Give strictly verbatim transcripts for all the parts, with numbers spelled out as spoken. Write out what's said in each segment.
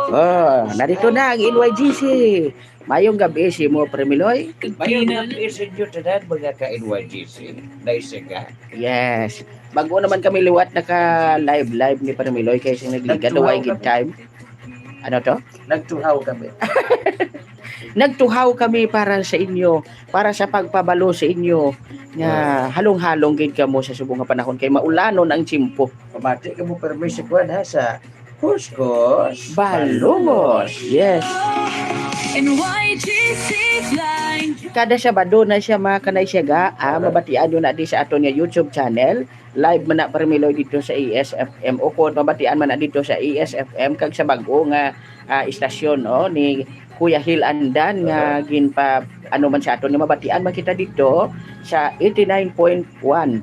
Oh, narito na ang N Y G C. Mayong gabi sa imo, Premiloy. Mayong gabi sa inyo tanan, mga ka-N Y G C. Nice ka? Yes. Bago naman kami liwat naka-live-live ni Premiloy kay sing nagligad, nagtuhaw way gid kami. Time. Ano to? Nagtuhaw kami. Nagtuhaw kami para sa inyo, para sa pagpabalo sa inyo nga, ah, halong-halong gid kamo sa subong nga panahon kay maulanon ang tiyempo. Pamati kamo permi sa kuwan, ha, sa Kuskus Balungos. Yes. N Y G C Fly. Kada Sabado na siya, mga kanay siya ga, ah, mabatian nyo na di sa aton nga YouTube channel. Live man na, Premiloy, dito sa A S F M, o kung mabatian man na dito sa A S F M kag sa bag-o nga, ah, istasyon, no, ni Kuya Hil Andan nga, aha, ginpa-, ano man sa aton nga mabatian man kita dito sa eighty-nine point one.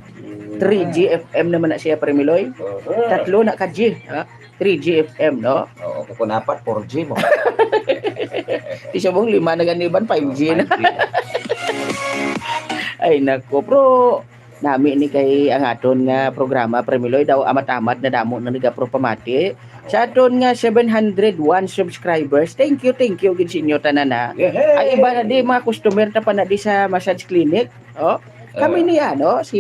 Three G F M naman na siya, Premiloy. Aha. Tatlo na ka G, ha? Three G F M, no? Oo, kung apat, four G mo. Di siya mong lima na ganiban, five G na. Five G na. Ay, nako, pero nami ni kay ang aton nga programa, Premiloy, daw amat-amat na damo na nagapropamati. Sa aton nga seven hundred one subscribers, thank you, thank you gid sa inyo tanan, ha. Yehey! Ang iba na di, mga customer ta pa na di sa massage clinic, oh. Kami, ah, ni, ano, si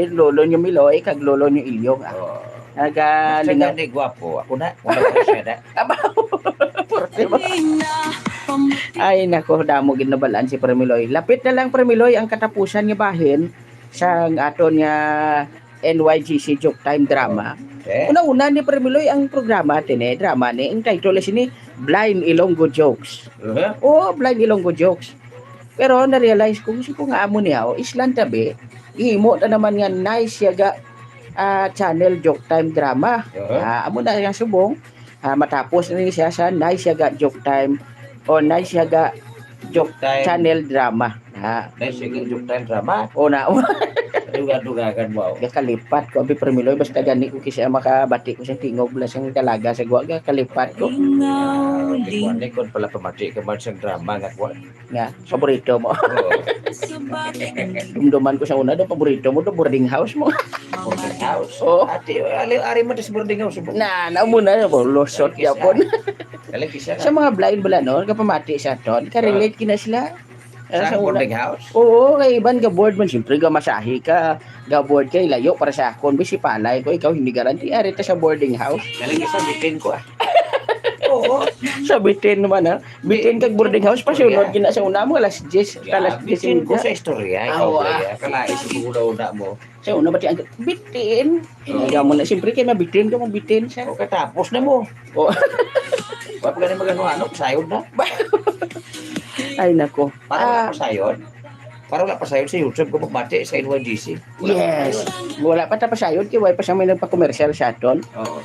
Lolo nyo Miloy kag Lolo nyo Ilyong, ah. Oh. Nagalingaw. Basta gani gwapo, ako na. Wala ko siya na. Abaw! Purti ba? Ay, nako, damo gid nabalaan si Premiloy. Lapit na lang, Premiloy, ang katapusan nga bahin sang aton nga N Y G C Joke Time Drama. Okay. Una-una ni Premiloy ang programa, tini, drama ni, ang title is ni Blind Ilonggo Jokes. Uh-huh. Oh, Blind Ilonggo Jokes. Pero na-realize ko, gusto ko nga amo niya, oh, islan tabi, ihimo ta naman nga nice siya ga, ah, channel Joke Time Drama. Uh-huh. Ah, amo na nga subong. Ah, matapos na ni siya sa Nice Yaga Joke Time o Nice Yaga Joke Time. Channel Drama. Ah. Nice Yaga Joke Time Drama. O na. Duga-dugagan mo, oh. Gakalipat ko, abi, Premiloy, basta gani ko kisa makabati ko sa tingog, bala siyang dalaga sa gwa, gakalipat ko. Ah, di ko, di ko pala pamati ka man sa drama nga kuwan. Nga, paborito mo. Oo. Dumduman ko sa una, do paborito mo, do boarding house mo. Boarding house? Oo. Ati, ali, ari mo sa boarding house mo. Na, na mo na, lusot. Kaligis yapon. Kaligis na. Sa mga blind bala, no, kapamati sa aton, ka-relate kina sila. Ah, sa sa una. Boarding house? Oo, kay iban ka board man, siyempre, gamasahe ka, ga-board kay layo para sa akon, bisi palay ko, ikaw hindi garanti, ari ta sa boarding house. Kaligis na, bitin ko, ah. Oo. Sa bitin naman, ha? Bitin kag boarding house, pasunod gina sa una mo, alas diyes, alas diyes. Bitin ko sa istorya, ikaw, ah, kalain sa una-una mo. Sa una, bati ang bitin. Oo. Kaya mo na, siyempre, kaya mabitin ka, mabitin siya. O, katapos na mo. O. Wa pa gani magano-ano, pasayod na. Ay, nako. Para wala pasayod. Para wala pasayod sa YouTube ko magmati sa N Y G C. Yes. Wala pa ta pasayod, kay wala pa siya may nagpa-commercial sa aton. Oo.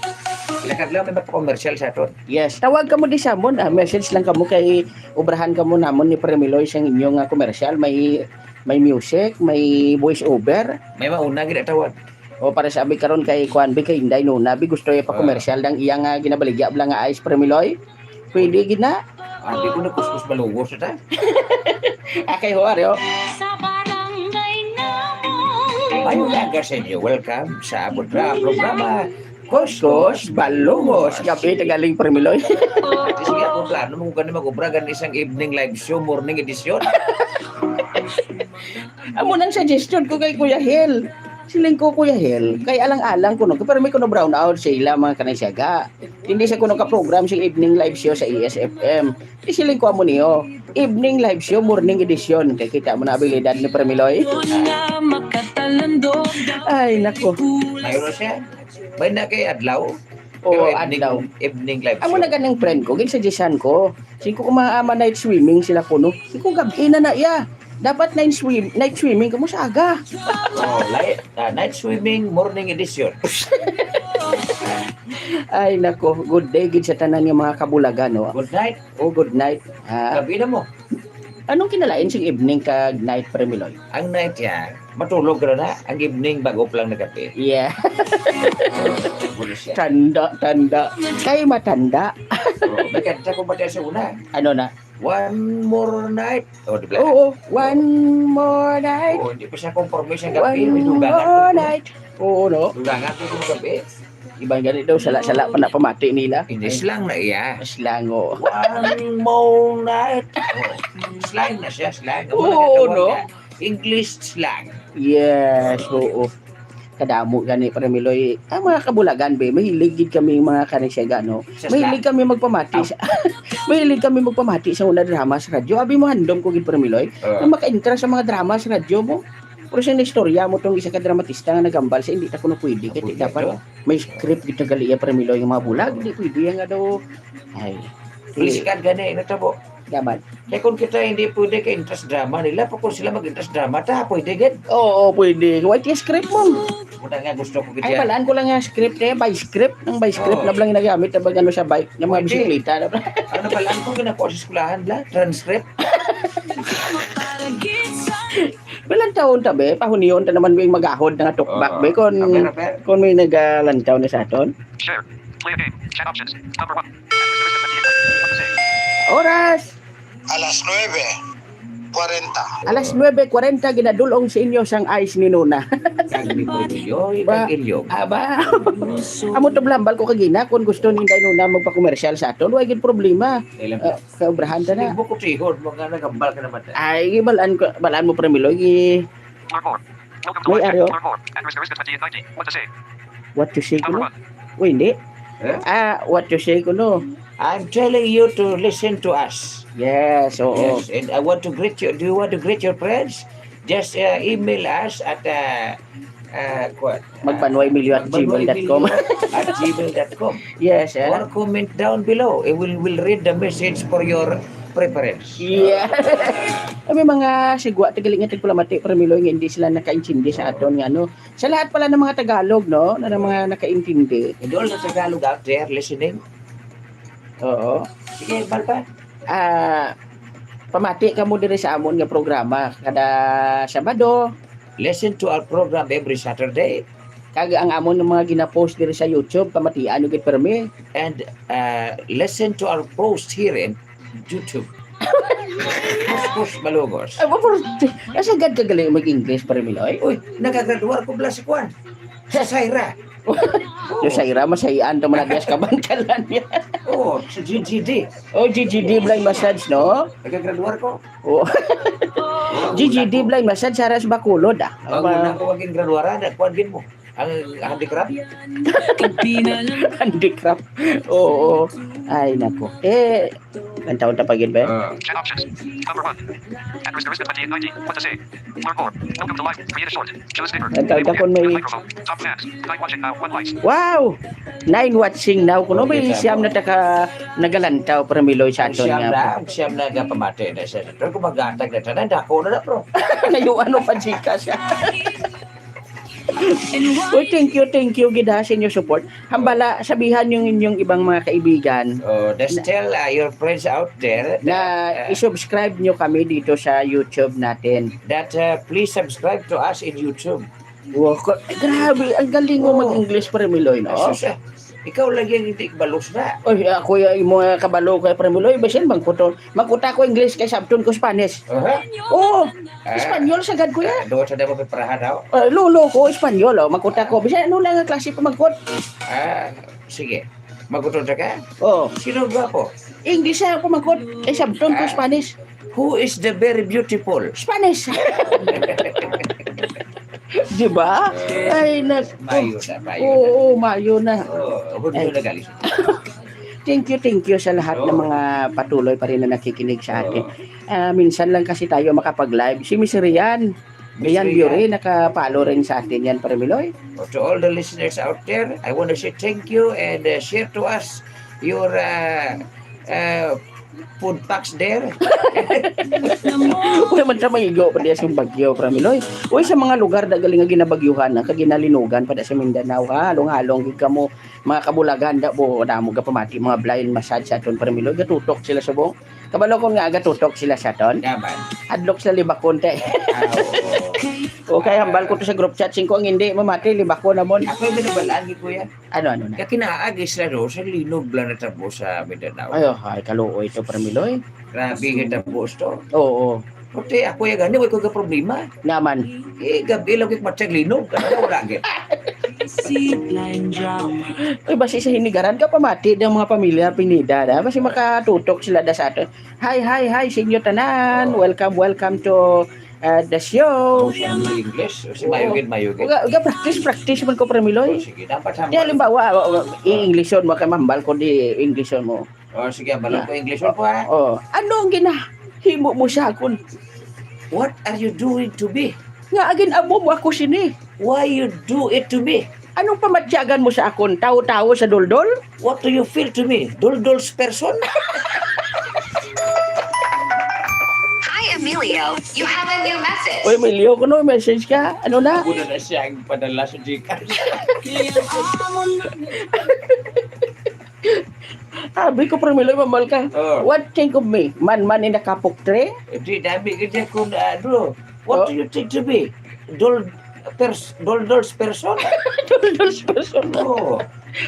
Ilakad lang may magpa-commercial sa aton. Yes. Tawag kamo di sa amon, ah. Message lang kamo kay ubrahan kamo namon ni Premiloy sang inyo nga commercial. May, may music, may voice over. May mauna gid ang tawag. O, para sa abi karon kay kuan, bi, kay Inday Nuna, bi, gusto iya pa-commercial dang iya nga ginabaligya bala nga ice, Premiloy. Pwede gid na. Ah, di ko na kuskus malungos na ta. Akay ho, ari, oh. Sa barangay namon. Mayong aga sa inyo. Welcome sa amon nga programa, Kuskus Balungos. Gabi, tagaling, Premiloy. Sige, akong plano mo gani mag-obra gani isang evening live show, morning edition. Amo nang suggestion ko kay Kuya Hel. Siling ko, Kuya Hel, kay alang-alang kuno, pero may kuno brown out sa ila, mga kanay siyaga. Hindi sa kuno ka-program sa evening live show sa E S F M. Di siling ko amo niyo, evening live show, morning edition. Kay kita mo na abilidad ni Premiloy. Ay, nako. Mayroon siya. May na kay adlaw. Oo, pero evening, adlaw. Evening live show. Amo na ganing friend ko, ginsuggestan ko. Sing ko, "Kumaama night swimming sila kuno." Sing ko, "Gab-i na na iya. Dapat night swim-, night swimming kamo sa aga." Oh, light, ah, night swimming, morning edition. Ay, nako. Good day gid sa tanan nga mga kabulagan, no? Good night. Oh, good night. Ah. Gab-i na mo. Anong kinalain sing evening kag night, Premiloy? Ang night yan, matulog ka na, ang evening, bago pa lang nagkape. Yeah. Gulo siya. Tanda, tanda. Kay matanda. Oh, may kanta ko ba sa una? Ano na? One more night. Oh, di ba? Oo, one more night. Oo, hindi pa siya conforme sa gabi. One more night. Oo, no? Dugangan ko yung gabi. Iban gani daw, sala-sala pa na pamati nila. Hindi, slang na iya. Slang, oo. One more night. Oh, slang na siya, slang. Oo, no? English slang. Yes, oo. Kadamo gani, Pare Miloy. Ang mga kabulagan, be, mahilig gid kami mga kanisyaga, no? Sa slang? Mahilig kami magpamati sa, mahilig kami magpamati sa una drama sa radyo. Abi mo, handom ko gid, Pare Miloy, Oo. na maka-entra sa mga drama sa radyo mo. Pero sa istorya mo tong isa ka dramatista nga nagambal sa hindi ta kuno pwede, kay Pwede dapat to. May script gid na gali iya, Pare Miloy, nga mga bulag, hindi pwede yan nga daw. Ay. Please, eh, kad gani, natabo. Dapat. Kaya kung kita hindi pwede kay interest drama nila, pa kung sila mag-interest drama, ta, pwede gid. Oo, pwede. Why ti script mo? Wala nga gusto ko gid Ay, yan. Balaan ko lang nga script eh, by script. Ang by script Oo. na lang ginagamit na ba ano sa bike, ng mga Pwede. bisikleta. Ano, balaan ko ginakuha sa eskwelahan, bla? Transcript? Walang taon ta, be. Pahunion ta naman, be, magahod na nga tukbak, Oo. be. Kung, Aper, aper. kung may nagalantaw na sa aton. Share. Play a game. Chat options. Number one. What to say? Oras! Alas nuebe kwarenta. Alas nuebe kwarenta, ginadulong sa inyo sang ice ni Nuna. Kag ni Pwede Yoy, Ba? kag Ilyong. Ah, ba? Amo to, hambal ko kagina, kung gusto ni Inday Nuna magpa-commercial sa aton, wala gid problema. Kailan Ah, ba? Kaobrahan ta na. Hindi mo ko tihod, mga nagambal ka naman. Ay, balaan ko, balaan mo, Pare Miloy, eh. Learn more. Welcome to May live chat. Aryo? Learn more. Address the risk of twenty and ninety. What to say? What to say Number kuno? one. Uy, hindi. Eh? Ah, what to say kuno? I'm telling you to listen to us. Yes, oo. Yes, and I want to greet you. Do you want to greet your friends? Just, uh, email us at, uh, uh, kuwan, uh, Magbanway Emilio at gmail dot com. Magbanway Emilio at gmail dot com. Yes, eh. Or comment down below. I will, will read the message for your preference. Yeah. Ay, may mga sigwa, tagali nga tagpalamati, Pare Miloy, nga hindi sila nakaintindi sa aton nga ano. Sa lahat pala ng mga Tagalog, no, na, ng mga nakaintindi. And all the Tagalog out there listening. Oo. Sige, Balpa. Ah, pamati kamo diri sa amon nga programa kada Sabado. Listen to our program every Saturday. Kag ang amon nga mga gina-post diri sa YouTube, pamatian nyo gid permi. And, uh, listen to our post here in YouTube. Kuskus Malugos. Ay, mo, pero, asa gad ka galing mag-English, Pare Miloy? Uy, nagagraduar ko bala sa kwan. Sa Syra. Yung Syra, masahian to, mga dias ka bangkalan niya. Oo, sa G G D. Oh, G G D blind massage, no? Nagagraduar ko. Oh. G G D blind massage, Saras Bacolod, ah. Ang Aba. Una ko maging graduara, nagkuhan din mo. Ang handicraft? Handicraft. Oo. Ay, nako. Eh, ang taon ta pagin ba? Ah. Chat options. Number one. Address the risk of twenty and ninety. What to say? Learn more. Welcome to live. Create a short. Choose paper. Ang taon ta New kung may microphone. Top tabs. Night watching now. One light. Wow! Nine watching now. Kuno may Okay, siyam tama. Na taka nagalantaw, Pare Miloy, sa Ang aton siyam nga. Na, ang siyam na gapamati na siya. Pero kung mag-atag na tanan, dako na na, bro. Layuan mo pa, Gcash. Uy, thank you, thank you, gid ha, sa inyong support. Hambala, sabihan yung inyong ibang mga kaibigan. Oh, just Na- tell, uh, your friends out there Na that, uh, i-subscribe nyo kami dito sa YouTube natin. That, uh, please subscribe to us in YouTube. Wow, ko-, grabe, ang galing mo Oo. Mag-English, Pare Miloy, no? Ay, sus, ah. Ikaw lagi ang hindi balos na. Oy, ako ya, imo nga kabalo kay Pare Miloy, basin mangkuton. Mangkuta ko English kay sabton ko Spanish. Aha. Oo, Ah. Espanyol sagad ko ya. Ah, doon sa damo piparahan, oh. Ah, lolo ko, Espanyol, oh. Mangkuta ko. Bisan ano lang ang klase pamangkot. Ah, sige. Maguton ka? Oh. Sino gwapo? English ang pamangkot. Kay sabton ko Ah. Spanish. Who is the very beautiful? Spanish. Di ba? Eh, Ay, nag-, mayo na, mayo oo, na. Mayo na. Oo, huwag Ay. Nyo na galis. Thank you, thank you sa lahat Oo. Ng mga patuloy pa rin na nakikinig sa atin. Oo. Ah, minsan lang kasi tayo makapag-live. Si Miss Rian, Miss Rian Rian. Biore, naka-follow rin sa atin yan, Pare Miloy. Oh, to all the listeners out there, I want to say thank you and, uh, share to us your, uh, uh, food packs there. Uy, man sa mangigo pa diya sa bagyo, Pare Miloy. Uy, sa mga lugar na galing nga ginabagyuhan na, kag ginalinugan pa da sa Mindanao, ha? Halong-halong gid kamo, mga kabulagan, da, bo, damo ga pamati, mga blind massage sa aton, Pare Miloy. Gatutok sila subong. Kabalo ko nga gatutok sila sa aton. Yaman. Hadlok sila libakon, te. Ah, oo. Okay, hambal ko to sa group chat, singko ang hindi mamati, libakon namon. Ako yung binabalaan ni Kuya. Ano, ano na? Kaya kinaagi sila doon sa linog lang natabo sa Mindanao. Ay, oh, ay, kaluoy to, Pare Miloy. Grabe yung tapos to. Oo. Puti, ako yung gani, wala ko ka problema. Naman. Eh, gabi lang yung matsag linog. Ano, wala, gid. Zipline drama. Uy, basi sa hinigaran ka pamati ang mga pamilya Pineda, da? Basi makatutok sila da sa aton. Hi, hi, hi sa inyo tanan. Oh. Welcome, welcome to, uh, the show. Ang English, si Oo. Mayugid, Mayugid. Uga, uga, practice, practice man ko, Premiloy. Oh, sige, dapat Di, hambal. Halimbawa, oh, oh, i-Englishon mo kay mahambal ko di Englishon mo. Oh, sige, hambal ko Englishon ko, ha? Oh, ano ang ginahimo mo sa akon? What are you doing to me? Nga agin amo mo ako sini? Why you do it to me? Anong pamatyagan mo sa akon? Tawo-tawo sa duldol? What do you feel to me? Duldol's person? Hi, Emilio. You have a new message. Oy, Emilio, kuno message ka? Ano na? Ako na na siya ang padala sa Gcash. Abi ko, Premiloy, mamal ka. Oh. What think of me? Man, man in the kapok tree? Di, dami ka dyan kung ano. What Oh. do you think to me? Dol, pers, Doldol's person? Doldol's person. Oh.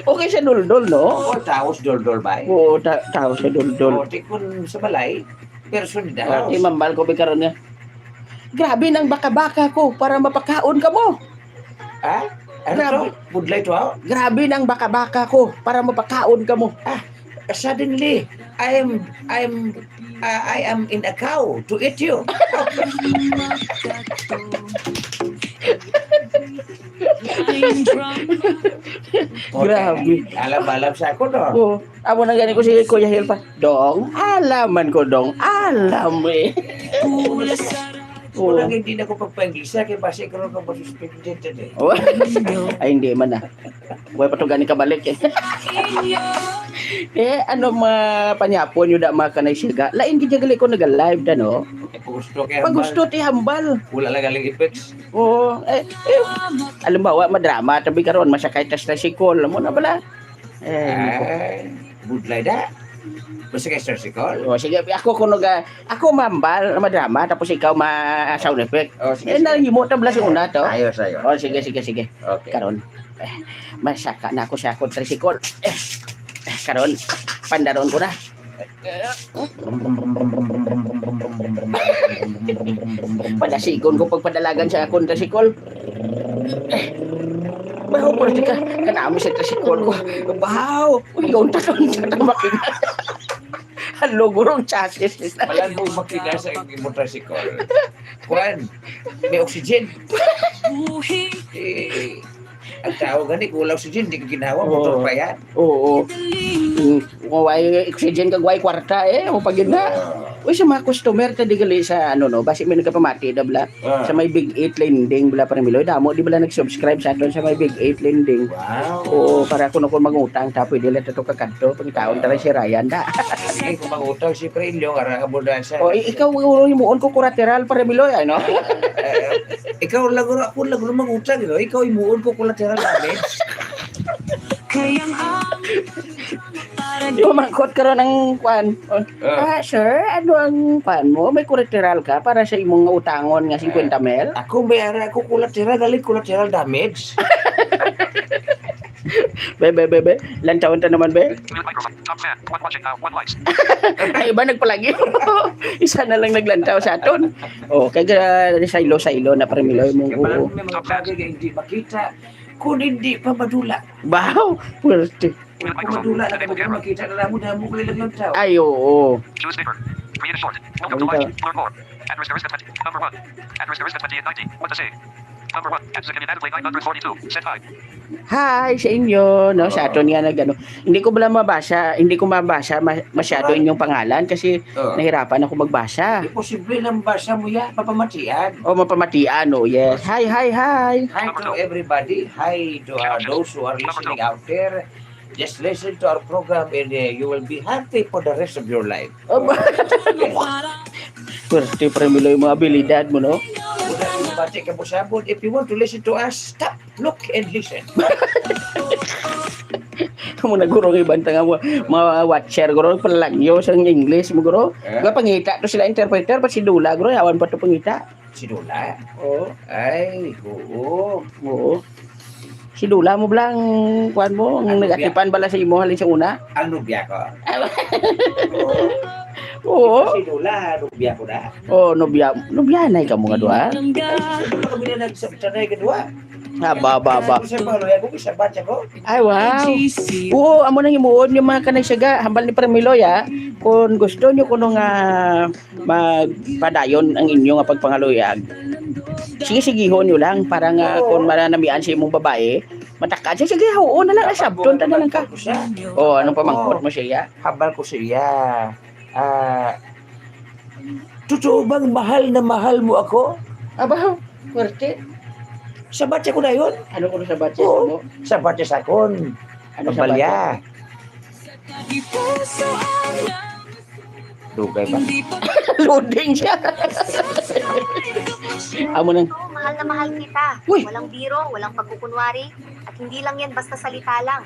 Okay sa Doldol, no? Oh, taos Doldol ba eh? Oo, ta taos sa Doldol. Oh, di kung sa balay, person in the Ah, house. Di mambal ko bi karon nga. Grabe nang baka-baka ko para mapakaon kamo. Ha? Ano Grabe. to? Budlay to, ha? Grabe nang baka-baka ko para mapakaon kamo. Ah, suddenly, I am, I am, uh, I am in a cow to eat you. Grabe. Alam-alam sa ako, no? Oo. Amo na gani ko si Kuya Hil pa. Dong, alam man ko, Dong. Alam eh. Wala Oo. nga hindi na ko pagpa-Englisa kay basi ko lang masuspended eh. Oh. Ay, hindi man na. Wala pa to gani kabalik eh. Eh, ano mga panyapon nyo da mga kanay siga? Lain gid gali ko naga-live da, no? Eh, kung gusto kay Pag hambal, gusto ti hambal. Wala lang galing effects. Oo. Eh, eh, alam ba, wa madrama, tabi karon, masakay tas tricycle. Amo na bala. Eh, hindi ko Ay, budlay da. Basta kay Sir Sikol. O, sige, ako kuno ga, ako mambal, madrama, tapos ikaw ma sound effect. O, sige, Eh, sige. nahimo ta bala sa una to. Ayos, ayos. O, sige, sige, sige. Okay. Karon, eh, masaka na ako sa akong tricycle. Eh, eh, karon, pandaron ko na. Padasigon ko pagpadalagan sa akong tricycle. Eh, bahaw, pwerte ka. Kanami sa tricycle ko. Bahaw. Uy, yung tatang, tatang makina. Halo, gurong chassis. Wala mo makina sa imong tricycle. Kuan, may oxygen. Eh, ang tao gani, kung wala oxygen, di ka ginawa, Oo. motor pa yan. Oo. Mm, kung way oxygen kag way kwarta, eh, mo pag yun na. Oo. Uy, sa mga customer, ta di gali sa, ano, no, basi may nagapamati na bala, Ah. sa may Big Eight Lending, bala, Premiloy, damo, di bala nag-subscribe sa aton sa may Big Eight Lending. Wow. Oo, para kung ako mangutang, ta, pwede lang ito kakadto, pangitaon ta lang si Ryan, da. Sige, kung mangutang, si Premiloy, ara ka mo na siya. O, i-, ikaw, siguro, himuon ko collateral, Premiloy, ano? Eh, ikaw lang, ako lang, mangutang, no? Ikaw, himuon ko collateral damage. Kaya ang Di ba mangkot karon ang kwan? O, Ah. "Ah, sir, ano ang kwan mo? May collateral ka para sa imong utangon nga cinquenta mil?" Ako, may ara ako collateral, dali collateral damage. Be, be, be, be. Lantawon ta naman, be. Mute microphone. Top fan. One watching now. One likes. Ay, iba nagpalagi. Isa na lang naglantaw sa aton. O, kay ga-, saylo-saylo na, Premiloy, mong Kaya pala oo. may mga Top fan. bagay nga hindi makita kung hindi pa madula. Wow! Pwerte. Mute Kung microphone. madula na, Enable kung camera. makita na lang mo, damo ko lang yung tao. Ay, oo. Choose paper. Create a short. Welcome to Ano live. to? Learn more. Address Karista twenty. Number one. Address Karista twenty and ninety. What to say? Number one. Address Kevin Natalie nine hundred forty-two. Send hi. Hi sa inyo, no? Sa Oo. aton nga nag-, ano. Hindi ko bala mabasa, hindi ko mabasa ma-, masyado Alright. inyong pangalan kasi Oo. nahirapan ako magbasa. Imposible lang basa mo yan, papamatian. O, mapamatian, oh, yes. Hi, hi, hi. Hi Number to two. everybody. Hi to, uh, Options. those who are Number two. listening out there. Just listen to our program and, uh, you will be happy for the rest of your life. Aba. Pwerte, Premiloy, mga abilidad mo, no? Wala nang bati ka mo sabon. If you want to listen to us, stop, look, and listen. Amo na, guro, ang iban ta nga mga, mga watcher, guro, palagyo sa English mo, guro. Eh? Nga pangita to sila interpreter, pa si Dula, guro, yawan pa to pangita. Si Dula? Oo. Ay, oo. Oo. Si Dula mo bala ang kuwan mo, ang Ano nag-atipan bala sa imo halin sa una? Ang nobya ko. Oo. Oo. Si Dula, nobya ko na. Oo, nobya, nobya na ikaw mo nga duha. Ay, sino ba kami na nagsa-, sanay ka duha? Haba, haba, haba. Ako sa Pangaloy, ako, isa ba siya ko? Ay, wow. Oo, amo nang himuon yung mga kanay siya ga, hambal ni Premiloy, ah. Kung gusto nyo kuno nga magpadayon ang inyo nga pagpangaluyag, sige, sigihon nyo lang para nga kung mananamian sa imong babae, matakaan siya, sige, oo na lang, asabton ta na lang ka. Oh, anong pamangkot mo siya? Hambal ko sa iya. Ah, totoo bang mahal na mahal mo ako? Aba, fuerte. Sabat siya ko dayon. Ano ko sabat siya mo? Sabat siya sa akon. Ano sabat siya? Dugay ba? Loading siya. Amo nang Mahal na mahal kita. Uy! Walang biro, walang pagkukunwari, at hindi lang yan basta salita lang.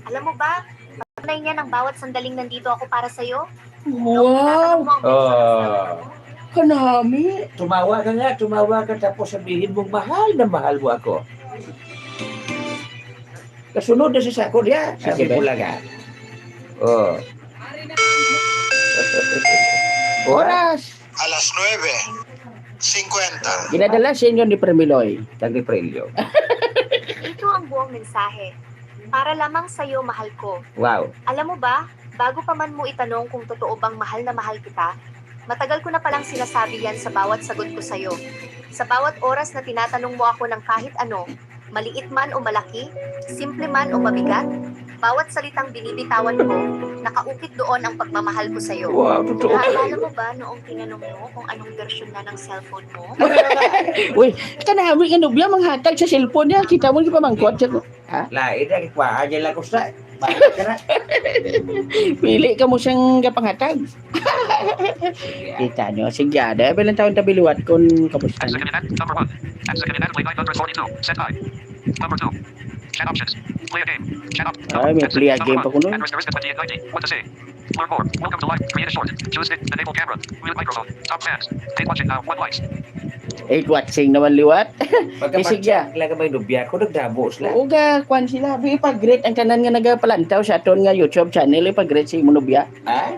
Alam mo ba, patunay niyan ang bawat sandaling nandito ako para sa'yo. Wow! Tinatanong mo ang best sa restaurant mo. Kanami. Tumawa ka nga, tumawa ka, tapos sabihin mong mahal na mahal mo ako. Kasunod na si Sako niya, sabi ko lang ha. Oh. Oras. Alas nuebe cincuenta. Ginadala sa inyo ni Premiloy. Kag ni Prelio. Ito ang buong mensahe. Para lamang sa'yo, mahal ko. Wow. Alam mo ba, bago pa man mo itanong kung totoo bang mahal na mahal kita, matagal ko na palang sinasabi yan sa bawat sagot ko sa'yo. Sa bawat oras na tinatanong mo ako ng kahit ano, maliit man o malaki, simple man o mabigat, bawat salitang binibitawan ko, nakaukit doon ang pagmamahal ko sa'yo. Wow, totoo. Naalala mo ba noong tinanong mo kung anong version na ng cellphone mo? Uy, kanami nga nobya, manghatag sa cellphone niya. Kita mo, di pa mangkot siya. Ha? Lain na, kikuha niya lang ko sa. Bakit ka na? Pili ka mo siyang gapanghatag. Kita nyo, sige, ada. Abel ang taon tabi liwat kung kamusta na. At sa kanila, number one. At sa kanila, play nine hundred forty-two. Set high. Number two. Chat options. Play a game. Chat op-, Ay, may play a game pa kuno. Address, address, twenty-eight ninety. What to say? Learn more. Welcome to live. Create a short. Choose it. Enable camera. Mute microphone. Top fans. Hate watching now. One likes. Hate watching naman liwat. Pagka Eh, sige. Pag-check lang may nubya ko, nagdamo sila. Oo, ga, kwan sila. Bi, pag-greet ang tanan nga nagapalantaw sa aton nga YouTube channel, ipag-greet si imo nubya. Ha?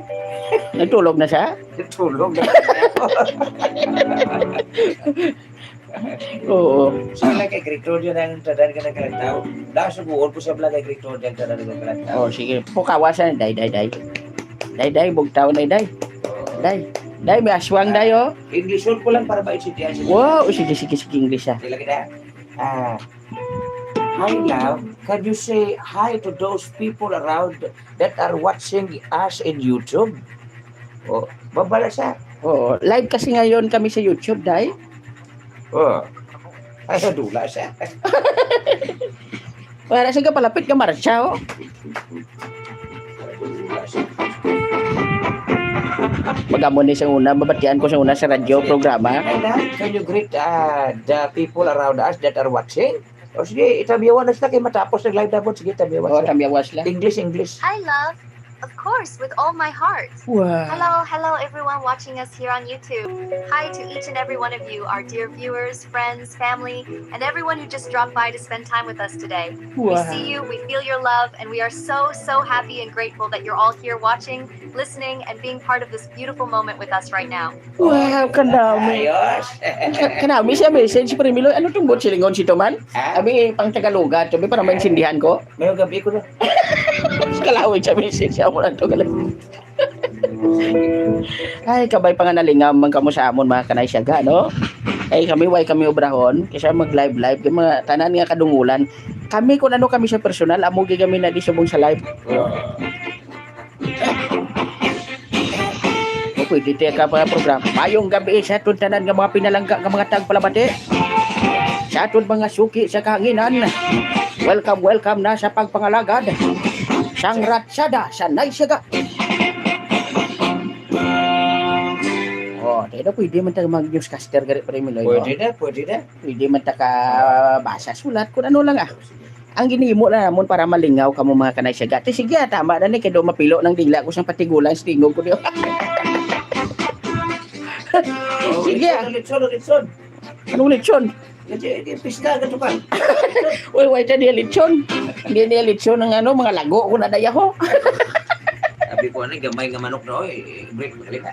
Nagtulog na siya? Nagtulog na siya. Oo. Sila kay Gregorio ng tanan ka nagkalantaw. Nasubuon ko sa vlog kay Gregorio ng tanan ka nagkalantaw. Oh, sige. Pukawa sa day, day, day. Day, day, bugtaw, day, day. Day. Day, may aswang, day, oh. Englishon ko lang para maintindihan siya. Wow, sige, sige, sige, English, ah. Sila kita. Ah, hi, love. Can you say hi to those people around that are watching us in YouTube? Oh, babala siya. Oo, live kasi ngayon kami sa YouTube, day. Oh. Ay, nadula siya. Wala siya kapalapit ka, Marcia, oh. Pag-amo ni sa una, mabatian ko sa una sa radyo programa. Hi, love. Can you greet, uh, the people around us that are watching? O sige, itamyawan na sila kay matapos ang live na po. Sige, tamyawan Oh, sila. Tamyawan sila. English, English. Hi, love. Of course, with all my heart. Wow. Hello, hello, everyone watching us here on YouTube. Hi to each and every one of you, our dear viewers, friends, family, and everyone who just dropped by to spend time with us today. We Wow. see you, we feel your love, and we are so, so happy and grateful that you're all here watching, listening, and being part of this beautiful moment with us right now. Wow, kanami. Ayos. Ka-, kanami siya message, Premiloy. Ano tong buot silingon si Toman? Ha? Abi, pang Tagaloga, to, bi, para maintindihan ko. May gabi ko na. Kalawig sa message, amo lang to, galing. Ay, kabay pa nga nalingaw man kamo sa amon, mga kanay siyaga, no? Ay, kami, way kami obrahon. Kasi mag-live-live, yung mga tanan nga kadungulan. Kami, kung ano kami sa personal, amo gyud kami na di subong sa live. O, pwede tiya ka pa program. Mayong gabi sa aton tanan nga mga pinalangga nga mga tagpalabati. Sa aton mga suki sa kahanginan. Welcome, welcome na sa pagpangalagad sang Ratsada sa Naysyaga. Oh, tayo na, pwede man tayo mag-newscaster gari, Premiloy, no? Pwede na, pwede na. Pwede man ta ka basa sulat, kung ano lang, ah. Ang ginhimo na namon para malingaw kamo, mga kanay siya. Gati, sige, ah, tama na ni, kay do mapilo ng dila ko sang patigulan sa tingog ko, di ba? Oh, sige, ah. Lechon, lechon, lechon. Anong lechon? Kasi, eh, pista ka to pa. Uy, wait, di lechon. Hindi niya lechon ng ano, mga lago ko na daya ho. Sabi ko, ano, gamay nga manok na, oy, break, break.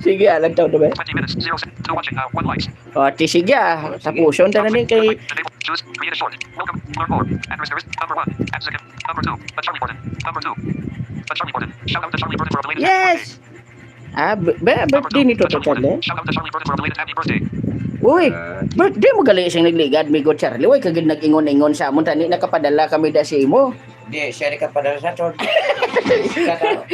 Sige, alang taon na ba? Twenty minutes, zero seconds. Two watching now, one likes. O, ti sige, ah. Tapuson ta na ni kay Enable. Choose, create a short. Welcome, learn more. Address, there is number one. At second, number two. A Charlie Gordon. Number two. A Charlie Gordon. Shout out to Charlie Gordon for a belated happy birthday. Yes! Ah, b-, ba, birthday ni Toto Charlie? Shout out to Charlie Gordon for a belated happy birthday. Uy, birthday mo gali sing nagligad, Migo Charlie. Uy, kagid nag-ingon-ingon sa amon, tani nakapadala kami da sa imo. Di, siya rin kapadala sa aton. Kaka-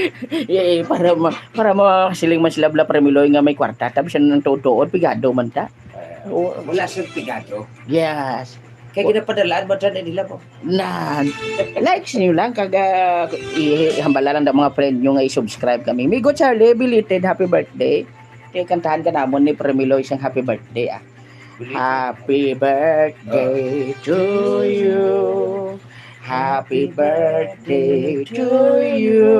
Eh, para ma-, para makasiling man sila, bla, Premiloy nga may kwarta, tapos siya nang tuod-tuod, pigado man ta. Eh, wala siyang pigado. Yes. Kaya ginapadalaan mo dyan, eh, nila mo. Nan. Likes niyo lang, kag, ah, i-, ihambala lang ang mga friend nyo nga i-subscribe kami. Migo Charlie, belated happy birthday. Kaya kantahan ka namon ni Premiloy siyang happy birthday, ah. Belated. Happy birthday to you. Happy birthday to you.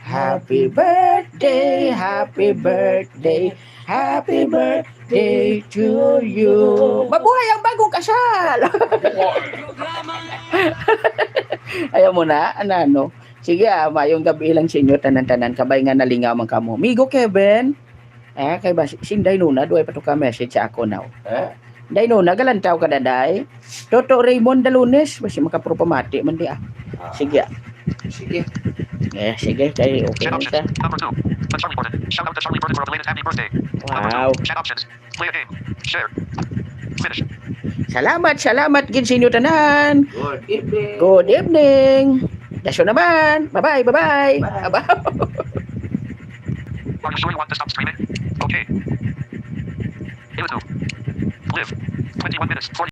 Happy birthday, happy birthday, happy birthday to you. Mabuhay ang bagong kasal! Ayaw mo na, ano, ano. Sige, ah, mayong gabi lang sa inyo, tanan-tanan. Kabay nga nalingaw man kamo. Migo Kevin, ah, kay ba, si Inday Nuna, duway pa to ka message sa ako now. Eh? Inday Nuna, galantaw ka, daday. Toto Raymond Dalunes, basi makapro pamati man di, ah. Ah. Sige, ah. Sige. Eh, sige, kay okay Chat lang options. Siya. Number two. A Charlie Gordon. Shout out to Charlie Gordon for a belated happy birthday. Number two. Wow. Chat options. Play a game. Share. Finish. Salamat, salamat gid sa inyo tanan. Good evening. Good evening. Daso naman. Bye-bye, bye-bye. Bye. Bye. Are you sure you want to stop streaming? Okay. YouTube. Live. Twenty-one minutes. Forty.